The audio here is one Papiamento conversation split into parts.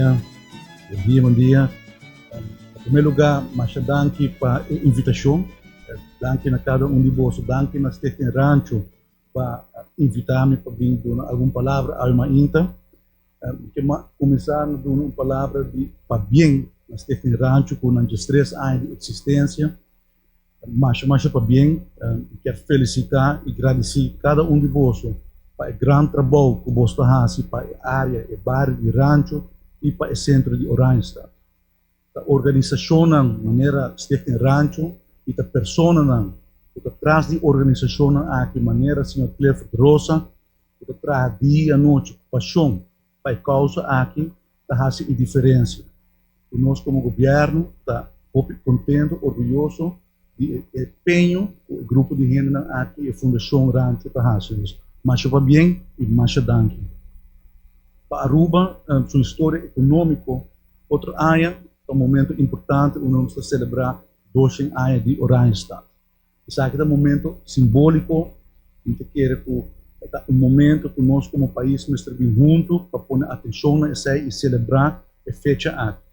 dia, bon dia, bon dia. Na promé lugá, masha danki pa e invitashon. Danki na kada un di boso. Danki na Stichting Rancho pa invitá mi pa bin duna algun palabra awe mainta. Mi ke kuminsá na duna un palabra di pabien na Stichting Rancho ku nan diestres aña di eksistensia. Masha masha pabien. Mi kier felisitá i gradisí kada un di boso pa e gran trabou ku boso ta hasi pa e área, e bario di Rancho i pa e sentro di Oranjestad. Ta organisashonnan manera Stichting Rancho i ta personanan ku ta tras di organisashonnan aki manera señor Clifford Rosa ku ta traha dia i anochi ku pashon pa e kousa aki ta hasi e diferensia. I nos komo gobièrnu ta hopi kontentu, orguyoso di e empeño ku e grupo di hendenan aki, e Fundashon Rancho ta hasi. Dus masha pabien i masha danki. Pa Aruba su historia ekonómiko otro aña ta un momento importante unda nos ta selebrá doshen aña di Oranjestad. Esaki ta un momento simbóliko, mi ta kere ku ta un momento ku nos komo pais mester bin huntu pa pone atenshon na esei i selebrá e fecha aki.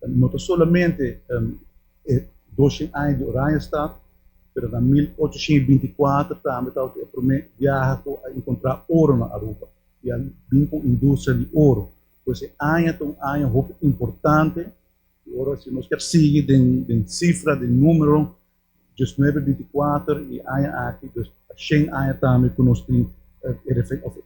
No ta solamente e doshen aña di Oranjestad, pero na 1824 tambe tabata e promé biaha ku a enkontrá oro na Aruba i a bin ku un industria di oro. Pues e aña ta un aña hopi importante i ora si nos kier sigui den den sifra, den numero, diesnuebe binti kuater i aña aki dus ta shen aña tambe ku nos tin e refe of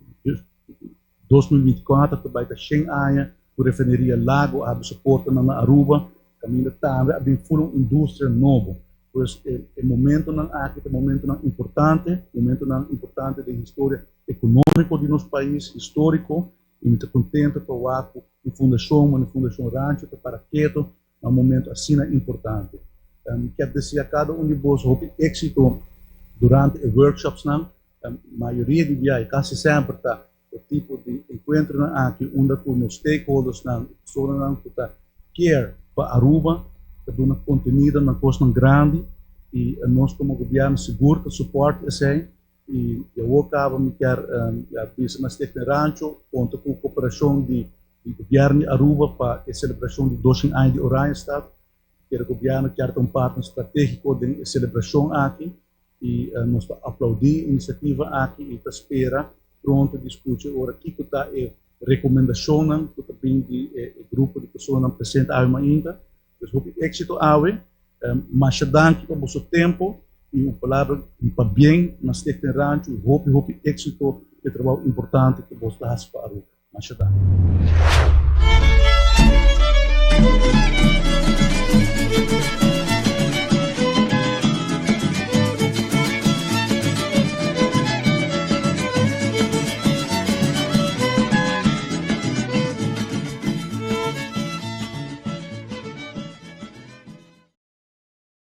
2024 ta bai ta shen aña ku refineria Lago a habri su portanan na Aruba kaminda tambe a bin ful un industria nobo. Pues e e momentonan aki ta momentonan importante, momentonan importante den historia ekonómiko di nos pais, históriko. I mi ta kontento pa wak ku un fundashon manera Fundashon Rancho ta para keto na un momento asina importante. Mi kier desea kada un di boso hopi éksito durante e workshopsnan. Mayoria di biaha i kasi semper ta e tipo di enkuentronan aki unda ku nos stakeholdersnan, e personanan ku ta kier pa Aruba ta duna kontenido na kosnan grandi i nos komo gobièrnu sigur ta support esei. I awor kaba mi kier bisa na Stichting Rancho konta ku koperashon di gobièrnu di Aruba pa e selebrashon di doshen aña di Oranjestad. Kere gobièrnu kier ta un partner stratégiko den e selebrashon aki i nos ta aplaudí e inisiativa aki i ta spera pronto di skucha ora kiko ta e rekomendashonnan ku ta bin di e grupo di personanan presente awe mainta. Pues hopi éxito awe. Masha danki pa boso tempo y un palabra di pabien na Stichting Rancho y hopi hopi éxito e trabou importante cu boso ta haci pa Aruba. Masha danki.